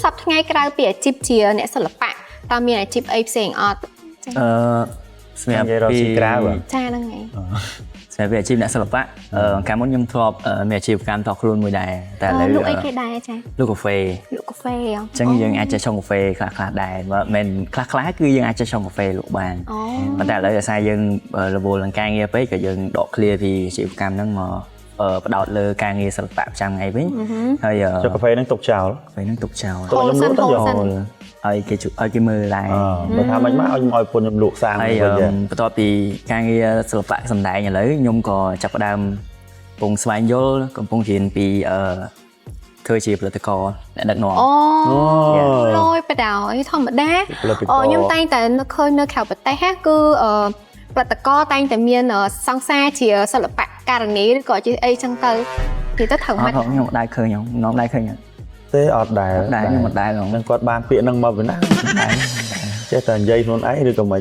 សប្តាហ៍ថ្ងៃក្រៅពីអាជីពជាអ្នកសិល្បៈតើមានអាជីពអីផ្សេងអត់ អឺសម្រាប់ និយាយរកស៊ីក្រៅហ៎ ចាហ្នឹងហើយ សម្រាប់ពីអាជីពអ្នកសិល្បៈកាលមុនខ្ញុំធ្លាប់មានអាជីវកម្មតខ្លួនមួយដែរតែឥឡូវ លក់អីគេដែរចា លក់កាហ្វេ លក់កាហ្វេហ៎ អញ្ចឹងយើងអាចចេះឆុងកាហ្វេខ្លះខ្លះៗដែរបើមិនខ្លះខ្លះៗគឺយើងអាចចេះឆុងកាហ្វេលក់បាន អូ ប៉ុន្តែឥឡូវដោយសារយើងរវល់នឹងការងារពេកក៏យើងដក clear ពីអាជីវកម្មហ្នឹងមកផ្ដោតលើការងារសិល្បៈប្រចាំថ្ងៃវិញហើយ ចុះកាហ្វេហ្នឹងទុកចោល កាហ្វេហ្នឹងទុកចោល ទុកខ្ញុំលក់ទៅយក ហូលសិន ឲ្យគេជួយឲ្យគេមើលដែរ អឺបើថាមិនមកឲ្យខ្ញុំឲ្យប្រពន្ធខ្ញុំលក់សាម ហើយ វិញ បន្ទាប់ពីការងារសិល្បៈសម្ដែងឥឡូវខ្ញុំក៏ចាប់ផ្ដើមកំពុងស្វែងយល់កំពុងរៀនពីធ្វើជាផលិតករអ្នកដឹកនាំ អូ អូ លយបដ ாய் ធម្មតា ផលិតករ អូខ្ញុំតែងតែនឹកឃើញនៅក្រៅប្រទេសហ៎គឺផលិតករតែងតែមានសង្សារជាសិល្បៈការនីឬក៏ជាអីចឹងទៅនិយាយទៅត្រូវ អ ម៉េច ត់ផងខ្ញុំមិនដែលឃើញខ្ញុំនាំដែរឃើញអត់ ទេអត់ដែរ ដែរខ្ញុំមិនដែលហ្មង នឹងគាត់បានពាក្យហ្នឹងមកពីណាចេះតែនិយាយខ្លួនឯងឬក៏មិន